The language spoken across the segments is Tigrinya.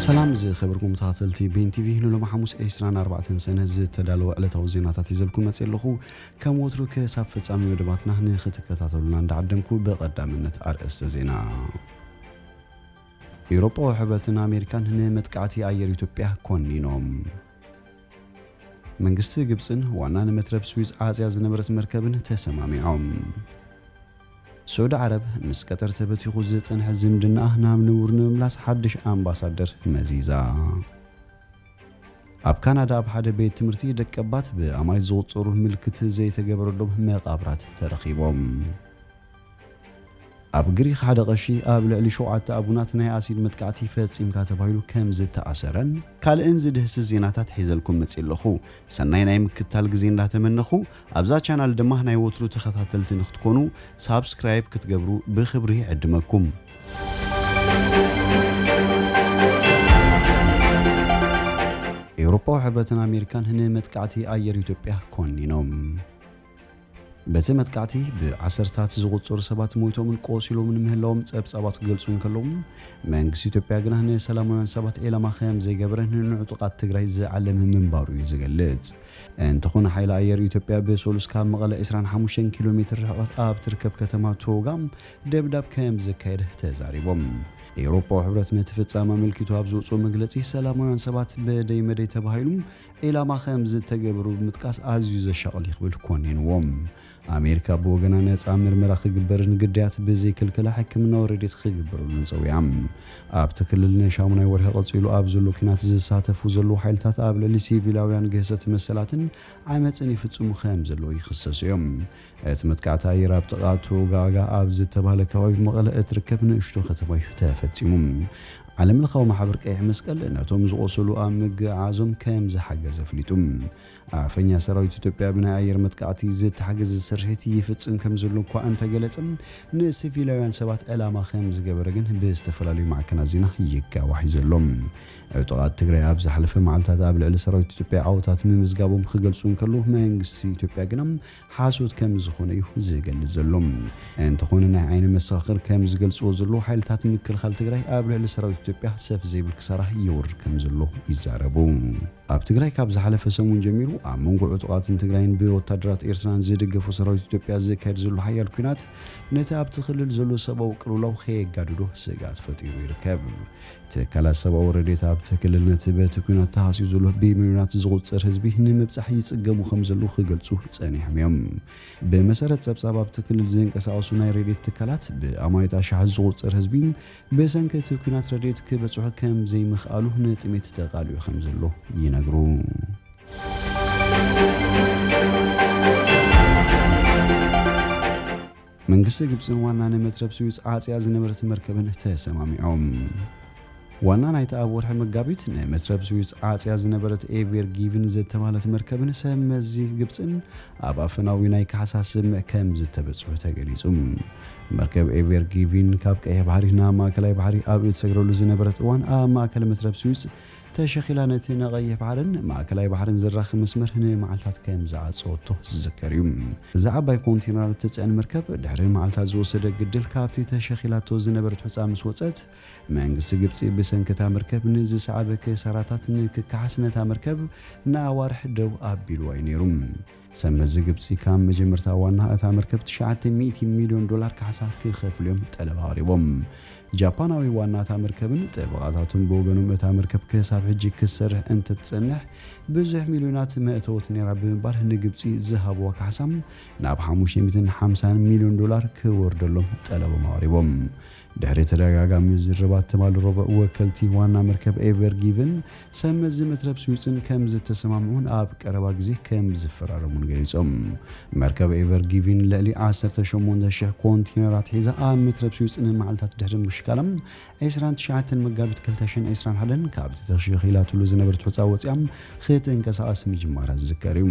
ሰላም ዝኸበርኩም ተኸታተልቲ ቤን ቲቪ፣ ንሎሚ ሓሙስ ዕስራን ኣርባዕተን ሰነ ዝተዳለወ ዕለታዊ ዜናታት ይዘልኩም መጽእ ኣለኹ። ከም ወትሩ ክሳብ ፍጻሜ መደባትና ንኽትከታተሉና እንዳዓደምኩ፣ ብቐዳምነት ኣርእስተ ዜና። ኤውሮጳዊ ሕብረትን ኣሜሪካን ንመጥቃዕቲ ኣየር ኢትዮጵያ ኮኒኖም። መንግስቲ ግብጽን ዋና ንመትረብ ስዊዝ ዓጽያ ዝነበረት መርከብን ተሰማሚዖም። ስዑዲ ዓረብ ምስ ቀጠር ተበቲኹ ዝጸንሐ ዝምድናኣ ናብ ንቡር ንምምላስ ሓድሽ ኣምባሳደር መዚዛ። ኣብ ካናዳ ኣብ ሓደ ቤት ትምህርቲ ደቀባት ብኣማይ ዝቑጸሩ ምልክት ዘይተገበረሎም መቓብራት ተረኺቦም። ኣብ ግሪኽ ሓደ ቀሺ ኣብ ልዕሊ ሸውዓተ ኣቡናት ናይ ኣሲድ መጥቃዕቲ ፈጺምካ ተባሂሉ ከም ዝተኣሰረን ካልእን ዝድህስስ ዜናታት ሒዘልኩም መጽእ ኣለኹ። ሰናይ ናይ ምክትታል ግዜ እንዳተመነኹ፣ ኣብዛ ቻናል ድማ ናይ ወትሩ ተኸታተልቲ ንክትኮኑ ሳብስክራይብ ክትገብሩ ብኽብሪ ይዕድመኩም። ኤውሮፓዊ ሕብረትን ኣሜሪካን ንመጥቃዕቲ ኣየር ኢትዮጵያ ኮኒኖም። በቲ መጥቃዕቲ ብዓሰርታት ዝቑጸሩ ሰባት ሞይቶምን ቆሲሎምን ምህላዎም ጸብጻባት ክገልጹ እንከለዉ፣ መንግስቲ ኢትዮጵያ ግና ንሰላማውያን ሰባት ዒላማ ከም ዘይገበረ ንዕጡቓት ትግራይ ዝዓለመ ምንባሩ እዩ ዝገልጽ። እንተኾነ፣ ሓይሊ ኣየር ኢትዮጵያ ብሰሉስ ካብ መቐለ ዕስራን ሓሙሽተን ኪሎ ሜትር ርሕቐት ኣብ ትርከብ ከተማ ቶጋ ደብዳብ ከም ዘካየደ ተዛሪቦም። ኤውሮፓዊ ሕብረት ነቲ ፍጻመ ኣመልኪቱ ኣብ ዘውፅኦ መግለጺ፣ ሰላማውያን ሰባት በደይ መደይ ተባሂሉ ዒላማ ከም ዝተገበሩ ብምጥቃስ፣ ኣዝዩ ዘሻቕል እዩ ክብል ኮኒንዎም። ኣሜሪካ ብወገና ነጻ ምርመራ ክግበርን ግዳያት ብዘይክልከላ ሕክምናዊ ረድኤት ክግበረሉን ጸዊዓ። ኣብቲ ክልል ንሻሙናይ ወርሒ ቀጺሉ ኣብ ዘሎ ኲናት ዝሳተፉ ዘለዉ ሓይልታት ኣብ ልዕሊ ሲቪላውያን ግህሰት መሰላትን ዓመጽን ይፍጽሙ ከም ዘለዉ ይኽሰሱ እዮም። እቲ መጥቃዕቲ ኣየር ኣብ ጥቓ ቶጋጋ ኣብ ዝተባህለ ከባቢ መቐለ እትርከብ ንእሽቶ ከተማ እዩ ተፈጺሙ። ዓለምለኻዊ ማሕበር ቀይሕ መስቀል ነቶም ዝቖሰሉ ኣብ ምግዓዞም ከም ዝሓገዘ ኣፍሊጡ። ኣፈኛ ሰራዊት ኢትዮጵያ ብናይ ኣየር መጥቃዕቲ ዝተሓገዘ ስርሒት ይፍጽም ከም ዘሎ እኳ እንተገለጸ፣ ንሲቪላውያን ሰባት ዕላማ ከም ዝገበረ ግን ብዝተፈላለዩ ማዕከናት ዜና ይጋዋሕ እዩ ዘሎ። ዕጡቓት ትግራይ ኣብ ዝሓለፈ መዓልታት ኣብ ልዕሊ ሰራዊት ኢትዮጵያ ዓወታት ምምዝጋቦም ክገልጹ እንከለዉ፣ መንግስቲ ኢትዮጵያ ግና ሓሶት ከም ዝኾነ እዩ ዝገልጽ ዘሎ። እንተኾነ፣ ናይ ዓይኒ መሰኻኽር ከም ዝገልጽዎ ዘለዉ፣ ሓይልታት ምክልኻል ትግራይ ኣብ ልዕሊ ሰራዊት ኢትዮጵያ ሰፍ ዘይብል ክሳራ የውርድ ከም ዘሎ ይዛረቡ። ኣብ ትግራይ ካብ ዝሓለፈ ሰሙን ጀሚሩ ኣብ መንጎ ዕጡቓትን ትግራይን ብወታደራት ኤርትራን ዝድገፉ ሰራዊት ኢትዮጵያ ዝካየድ ዘሎ ሓያል ኲናት ነቲ ኣብቲ ክልል ዘሎ ሰብኣዊ ቅልውላው ከየጋድዶ ስግኣት ፈጢሩ ይርከብ። ትካላት ሰብኣዊ ረድኤት ኣብቲ ክልል ነቲ በቲ ኲናት ተሃስዩ ዘሎ ብሚልዮናት ዝቑጸር ህዝቢ ንምብጻሕ ይጽገሙ ከም ዘለዉ ክገልጹ ጸኒሖም እዮም። ብመሰረት ጸብጻብ ኣብቲ ክልል ዝንቀሳቐሱ ናይ ረድኤት ትካላት ብኣማኢት ኣሽሓት ዝቑጸር ህዝቢ ብሰንኪ እቲ ኲናት ረድኤት ክበጽሑ ከም ዘይምኽኣሉ ንጥሜት ተቓሊዑ ከም ዘሎ ይነግሩ። መንግስቲ ግብጽን ዋና ንመትረብ ስዊዝ ዓጽያ ዝነበረት መርከብን ተሰማሚዖም። ዋና ናይታ ኣብ ወርሒ መጋቢት ንመትረብ ስዊዝ ዓጽያ ዝነበረት ኤቨር ጊቭን ዝተባህለት መርከብን ሰብ መዚ ግብጽን ኣብ ኣፈናዊ ናይ ካሕሳ ስምምዕ ከም ዝተበጽሑ ተገሊጹ። መርከብ ኤቨር ጊቪን ካብ ቀይሕ ባሕሪ ናብ ማእከላይ ባሕሪ ኣብ እትሰግረሉ ዝነበረት እዋን፣ ኣብ ማእከል መትረብ ስዊዝ ተሸኺላ ነቲ ንቐይሕ ባሕርን ማእከላይ ባሕርን ዘራኽብ መስመር ንመዓልታት ከም ዝዓጸወቶ ዝዝከር እዩ። እዛ ዓባይ ኮንቴነራት እትጽዕን መርከብ ድሕሪ መዓልታት ዝወሰደ ግድል ካብቲ ተሸኺላቶ ዝነበረት ሑጻ ምስ ወጸት፣ መንግስቲ ግብጺ ብሰንኪ እታ መርከብ ንዝሰዓበ ክሳራታት ንክከሓስ ነታ መርከብ ንኣዋርሕ ደው ኣቢልዋ እዩ ነይሩ። ሰብ መዚ ግብጺ ካብ መጀመርታ ዋና እታ መርከብ ትሽዓተ ሚእቲ ሚልዮን ዶላር ካሕሳ ክኸፍሉ እዮም ጠለብ ኣቕሪቦም። ጃፓናዊ ዋና እታ መርከብን ጠበቓታቱን ብወገኖም፣ እታ መርከብ ክሳብ ሕጂ ክትሰርሕ እንትትጸንሕ ብዙሕ ሚልዮናት መእተወት ነይራ ብምባል ንግብጺ ዝሃብዋ ካሕሳ ናብ ሓሙሽተ ሚእትን ሓምሳን ሚልዮን ዶላር ክወርደሎም ጠለቦም ኣቕሪቦም። ድሕሪ ተደጋጋሚ ዝርርባት ትማሊ ረቡዕ፣ ወከልቲ ዋና መርከብ ኤቨር ጊቭን ሰብ መዚ መትረብ ስዊጽን ከም ዝተሰማምዑን ኣብ ቀረባ ግዜ ከም ዝፈራረሙን ገሊጾም። መርከብ ኤቨር ጊቪን ልዕሊ ዓሰርተ ሸሞንተ ሽሕ ኮንቴነራት ሒዛ ኣብ መትረብ ስዊጽ ንመዓልታት ድሕሪ ምሽካላ፣ ዕስራን ትሽዓተን መጋቢት ክልተ ሽሕን ዕስራን ሓደን ካብቲ ተሸኺላትሉ ዝነበረት ሑጻ ወጺኣ ክትንቀሳቐስ ምጅማራ ዝዝከር እዩ።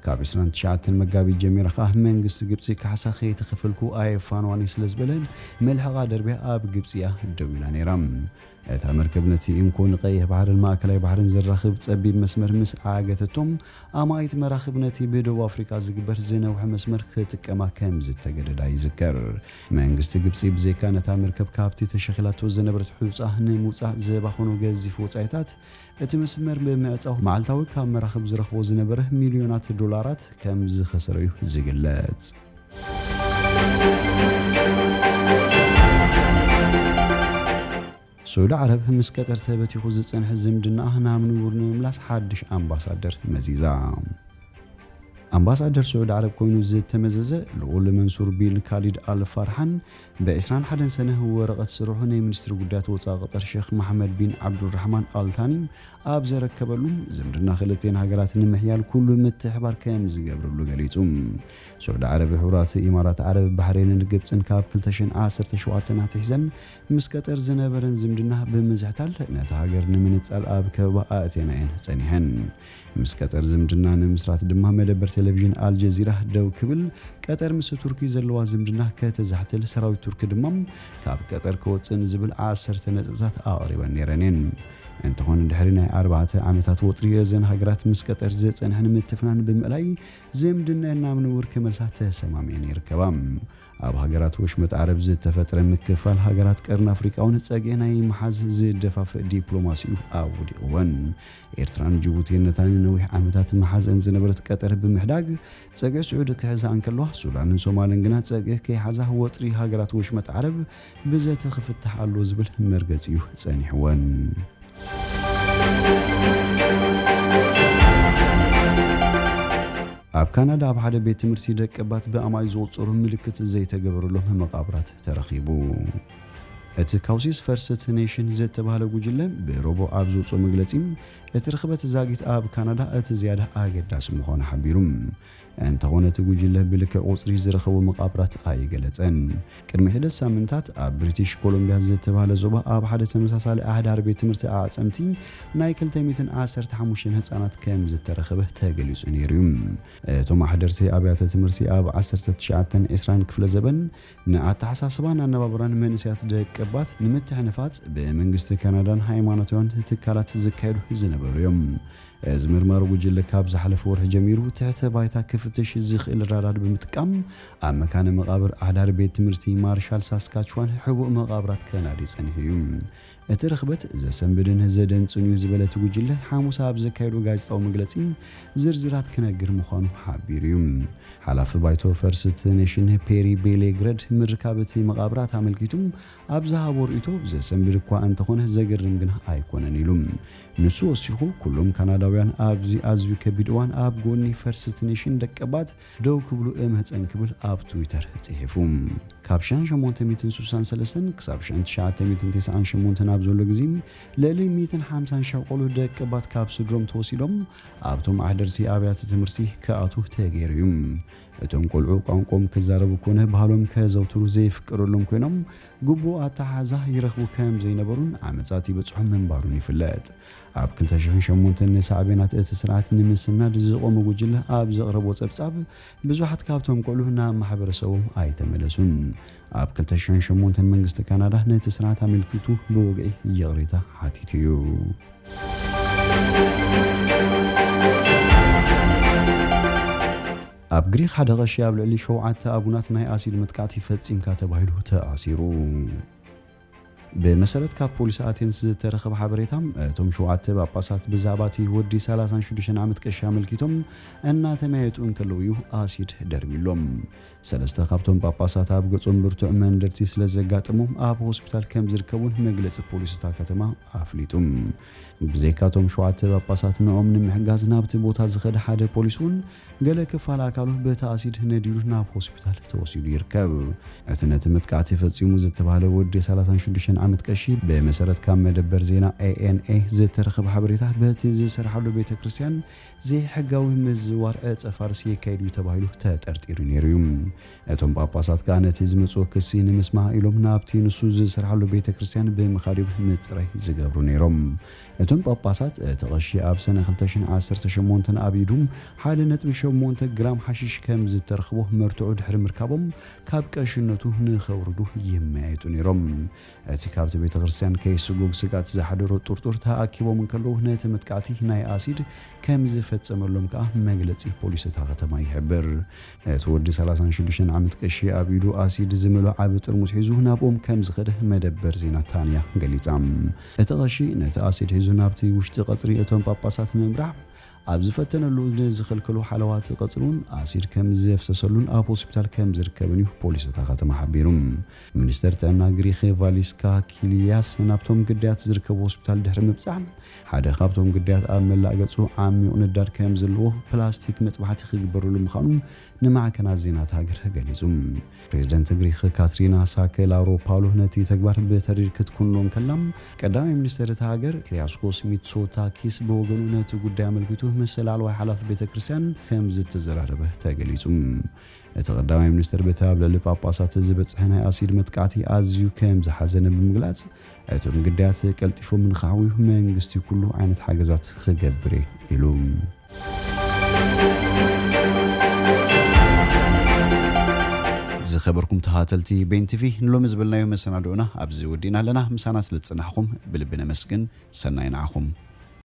ካብ ዕስራን ትሽዓተን መጋቢት ጀሚራ ከኣ መንግስቲ ግብጺ ካሕሳ ከይተኸፈልኩ ኣየፋንዋን እዩ ስለ ዝበለ፣ መልሕቓ ደርብያ ኣብ ግብጺ እያ ደው ኢላ ነይራ። እታ መርከብ ነቲ እንኮ ንቀይሕ ባሕርን ማእከላይ ባሕርን ዘራኽብ ጸቢብ መስመር ምስ ዓገተቶም፣ ኣማኢት መራኽብ ነቲ ብደቡብ ኣፍሪቃ ዝግበር ዝነውሐ መስመር ክጥቀማ ከም ዝተገደዳ ይዝከር። መንግስቲ ግብጺ ብዘይካ ነታ መርከብ ካብቲ ተሸኺላቶ ዝነበረት ሑጻ ንምውጻእ ዘባኸኖ ገዚፍ ወጻኢታት፣ እቲ መስመር ብምዕጻው መዓልታዊ ካብ መራኽብ ዝረኽቦ ዝነበረ ሚልዮናት ዶላራት ከም ዝኸሰረ እዩ ዝግለጽ። ስዑዲ ዓረብ ምስ ቀጠር ተበቲኹ ዝጸንሐ ዝምድና ናብ ንቡር ንምምላስ ሓድሽ ኣምባሳደር መዚዛ። ኣምባሳደር ስዑዲ ዓረብ ኮይኑ ዝተመዘዘ ልኡል መንሱር ቢን ካሊድ ኣል ፋርሓን ብ ዕስራን ሓደን ሰነ ወረቐት ስርሑ ናይ ሚኒስትሪ ጉዳያት ወጻኢ ቀጠር ሼኽ መሓመድ ቢን ዓብዱራሕማን ኣልታኒ ኣብ ዘረከበሉ፣ ዝምድና ክልቴን ሃገራት ንምሕያል ኩሉ ምትሕባር ከም ዝገብርሉ ገሊጹ። ስዑዲ ዓረብ፣ ሕቡራት ኢማራት ዓረብ፣ ባሕሬንን ግብጽን ካብ ክልተ ሽሕን ዓሰርተ ሸውዓተን ኣትሒዘን ምስ ቀጠር ዝነበረን ዝምድና ብምዝሕታል፣ ነታ ሃገር ንምንጻል ኣብ ከበባ ኣእትየናየን ጸኒሐን። ምስ ቀጠር ዝምድና ንምስራት ድማ መደበር ቴሌቪዥን ኣልጀዚራ ደው ክብል፣ ቀጠር ምስ ቱርኪ ዘለዋ ዝምድና ከተዛሕትል፣ ሰራዊት ቱርኪ ድማ ካብ ቀጠር ክወጽእ ንዝብል ዓሰርተ ነጥብታት ኣቕሪበን ነይረን እየን። እንተኾነ፣ ድሕሪ ናይ ኣርባዕተ ዓመታት ወጥሪ፣ እዘን ሃገራት ምስ ቀጠር ዝጸንሐን ምትፍናን ብምእላይ፣ ዝምድናኤን ናብ ንቡር ክመልሳ ተሰማሚዐን ይርከባ። ኣብ ሃገራት ወሽመጥ ዓረብ ዝተፈጥረ ምክፍፋል ሃገራት ቀርኒ ኣፍሪቃ እውን ጸግዒ ናይ ምሓዝ ዝደፋፍእ ዲፕሎማሲኡ ኣውዲቕወን። ኤርትራን ጅቡቲን ነታ ንነዊሕ ዓመታት ምሓዘን ዝነበረት ቀጠር ብምሕዳግ ጸግዒ ስዑዲ ክሕዛ እንከለዋ፣ ሱዳንን ሶማልን ግና ጸግዒ ከይሓዛ ወጥሪ ሃገራት ወሽመጥ ዓረብ ብዘተ ክፍታሕ ኣሎ ዝብል መርገጺ እዩ ጸኒሕወን። ኣብ ካናዳ ኣብ ሓደ ቤት ትምህርቲ ደቀባት ብኣማኢት ዝቑጸሩ ምልክት ዘይተገበረሎም መቓብራት ተረኺቡ። እቲ ካውሲስ ፈርስት ኔሽን ዝተባህለ ጉጅለ ብረቡዕ ኣብ ዘውፅኦ መግለፂ፣ እቲ ርኽበት ዛጊት ኣብ ካናዳ እቲ ዝያዳ ኣገዳሲ ምዃኑ ሓቢሩ። እንተኾነ፣ እቲ ጉጅለ ብልክዕ ቁፅሪ ዝረኸቦ መቓብራት ኣይገለፀን። ቅድሚ ሒደት ሳምንታት ኣብ ብሪቲሽ ኮሎምቢያ ዝተባህለ ዞባ ኣብ ሓደ ተመሳሳሊ ኣሕዳሪ ቤት ትምህርቲ ኣዕፀምቲ ናይ ክልተ ሚእትን ዓሰርተ ሓሙሽተን ህፃናት ከም ዝተረኸበ ተገሊፁ ነይሩ እዩ። እቶም ኣሕደርቲ ኣብያተ ትምህርቲ ኣብ ዓሰርተ ትሽዓተን ዕስራን ክፍለ ዘበን ንኣተሓሳስባን ኣነባብራን መንእሰያት ደቀባት ንምትሕንፋጽ ብመንግስቲ ካናዳን ሃይማኖታውያን ትካላት ዝካየዱ ዝነበሩ እዮም። እዚ ምርማር ጉጅለ ካብ ዝሓለፈ ወርሒ ጀሚሩ ትሕተ ባይታ ክፍትሽ ዝኽእል ራዳር ብምጥቃም ኣብ መካነ መቓብር ኣሕዳሪ ቤት ትምህርቲ ማርሻል ሳስካችዋን ሕቡእ መቓብራት ከናዲ ጸኒሑ እዩ። እቲ ርኽበት ዘሰንብድን ዘደንጽን እዩ ዝበለ እቲ ጉጅለ፣ ሓሙስ ኣብ ዘካየዶ ጋዜጣዊ መግለጺ ዝርዝራት ክነግር ምዃኑ ሓቢሩ እዩ። ሓላፊ ባይቶ ፈርስት ኔሽን ፔሪ ቤሌግረድ ምርካብ እቲ መቓብራት ኣመልኪቱ ኣብ ዝሃቦ ርእይቶ፣ ዘሰንብድ እኳ እንተኾነ ዘገርም ግና ኣይኮነን ኢሉ። ንሱ ወሲኹ፣ ኩሎም ካናዳውያን ኣብዚ ኣዝዩ ከቢድ እዋን ኣብ ጎኒ ፈርስት ኔሽን ደቀባት ደው ክብሉ እምህጸን ክብል ኣብ ትዊተር ጽሒፉ። ካብ ሸሕን ሸሞንተ ሚእትን ስሳን ሰለስተን ክሳብ ሸሕን ትሽዓተ ሚእትን ተስዓን ሸሞንተን ኣብ ዘሎ ግዜ፣ ልዕሊ ሚእትን ሓምሳን ሺሕ ቆልዑ ደቀባት ካብ ስድሮም ተወሲዶም ኣብቶም ኣሕደርቲ ኣብያተ ትምህርቲ ክኣትዉ ተገይሩ እዩ። እቶም ቆልዑ ቋንቋኦም ክዛረቡ ኮነ ባህሎም ከዘውትሩ ዘይፍቀደሎም ኮይኖም፣ ግቡእ ኣተሓሕዛ ይረኽቡ ከም ዘይነበሩን ዓመጻት ይበጽሖም ምንባሩን ይፍለጥ። ኣብ ክልተ ሽሕን ሸሞንተን ንሳዕቤናት እቲ ስርዓት ንምስናድ ዝቖመ ጉጅለ ኣብ ዘቕረቦ ጸብጻብ፣ ብዙሓት ካብቶም ቆልዑ ናብ ማሕበረሰቦም ኣይተመለሱን። ኣብ ክልተ ሽሕን ሸሞንተን መንግስቲ ካናዳ ነቲ ስርዓት ኣመልኪቱ ብወግዒ ይቕሬታ ሓቲቱ እዩ። ኣብ ግሪኽ ሓደ ቀሺ ኣብ ልዕሊ ሸውዓተ ኣቡናት ናይ ኣሲድ መጥቃዕቲ ፈጺምካ ተባሂሉ ተኣሲሩ። ብመሰረት ካብ ፖሊስ ኣቴንስ ዝተረኸበ ሓበሬታ፣ እቶም ሸውዓተ ጳጳሳት ብዛዕባ እቲ ወዲ ሰላሳን ሽዱሽተን ዓመት ቀሺ ኣመልኪቶም እናተመያየጡ እንከለዉ እዩ ኣሲድ ደርቢሎም። ሰለስተ ካብቶም ጳጳሳት ኣብ ገጾም ብርቱዕ መንደርቲ ስለ ዘጋጠሞም ኣብ ሆስፒታል ከም ዝርከቡን መግለጺ ፖሊስ እታ ከተማ ኣፍሊጡ። ብዘይካቶም ሸውዓተ ጳጳሳት ንዖም ንምሕጋዝ ናብቲ ቦታ ዝኸደ ሓደ ፖሊስ እውን ገለ ክፋል ኣካሉ በቲ ኣሲድ ነዲሉ ናብ ሆስፒታል ተወሲዱ ይርከብ። እቲ ነቲ መጥቃዕቲ ፈጺሙ ዝተባህለ ወዲ ሰላሳን ሽዱሽተን ዓመት ቀሺ ብመሰረት ካብ መደበር ዜና ኤ ኤን ኤ ዝተረኸበ ሓበሬታ በቲ ዝሰርሓሉ ቤተ ክርስቲያን ዘይሕጋዊ ምዝዋር ዕጸ ፋርስ የካይድ እዩ ተባሂሉ ተጠርጢሩ ነይሩ እዩ። እቶም ጳጳሳት ከኣ ነቲ ዝመጽኦ ክሲ ንምስማዕ ኢሎም ናብቲ ንሱ ዝሰርሓሉ ቤተ ክርስቲያን ብምኻድ እዮም ምጽራይ ዝገብሩ ነይሮም። እቶም ጳጳሳት እቲ ቀሺ ኣብ ሰነ ክልተ ሽሕን ዓሰርተ ሸሞንተን ኣብ ኢዱ ሓደ ነጥቢ ሸሞንተ ግራም ሓሽሽ ከም ዝተረኽቦ መርትዖ ድሕሪ ምርካቦም ካብ ቀሽነቱ ንኸውርዱ ይመያየጡ ነይሮም። እቲ ካብቲ ቤተ ክርስቲያን ከይስጉግ ስግኣት ዝሓደሮ ጥርጡር ተኣኪቦም እንከለዉ ነቲ መጥቃዕቲ ናይ ኣሲድ ከም ዝፈጸመሎም ከኣ መግለጺ ፖሊስ እታ ከተማ ይሕብር። እቲ ወዲ ሰላሳን ሽዱሽተን ዓመት ቀሺ ኣብ ኢዱ ኣሲድ ዝመልኦ ዓቢ ጥርሙስ ሒዙ ናብኦም ከም ዝኸደ መደበር ዜና ታንያ ገሊጻ። እቲ ቀሺ ነቲ ኣሲድ ሒዙ ናብቲ ውሽጢ ቀጽሪ እቶም ጳጳሳት ንምብራዕ ኣብ ዝፈተነሉ ንዝኸልከሉ ሓለዋት ቀጽሪ እውን ኣሲድ ከም ዘፍሰሰሉን ኣብ ሆስፒታል ከም ዝርከብን እዩ ፖሊስ እታ ከተማ ሓቢሩ። ሚኒስተር ጥዕና ግሪኽ ቫሊስካ ኪልያስ ናብቶም ግዳያት ዝርከቡ ሆስፒታል ድሕሪ ምብጻሕ ሓደ ካብቶም ግዳያት ኣብ መላእ ገጹ ዓሚቕ ንዳድ ከም ዘለዎ ፕላስቲክ መጥባሕቲ ክግበረሉ ምዃኑ ንማዕከናት ዜና እታ ሃገር ገሊጹ። ፕሬዝደንት ግሪኽ ካትሪና ሳከላሮፓውሉ ነቲ ተግባር ብተሪር ክትኩንኖ እንከላ፣ ቀዳማይ ሚኒስተር እታ ሃገር ክሪያስኮስ ሚትሶታኪስ ብወገኑ ነቲ ጉዳይ ኣመልኪቱ ምስ ላዕለዋይ ሓላፊ ቤተ ክርስቲያን ከም ዝተዘራረበ ተገሊጹ። እቲ ቀዳማይ ሚኒስተር በቲ ኣብ ልዕሊ ጳጳሳት ዝበጽሐ ናይ ኣሲድ መጥቃዕቲ ኣዝዩ ከም ዝሓዘነ ብምግላጽ፣ እቶም ግዳያት ቀልጢፎም ንኽሓውዩ መንግስቲ ኩሉ ዓይነት ሓገዛት ክገብር እየ ኢሉ። ዝኸበርኩም ተኸታተልቲ ቤን ቲቪ፣ ንሎሚ ዝበልናዮ መሰናድኦና ኣብዚ ወዲእና ኣለና። ምሳና ስለ ዝጸናሕኩም ብልቢ ነመስግን። ሰናይ ንዓኹም።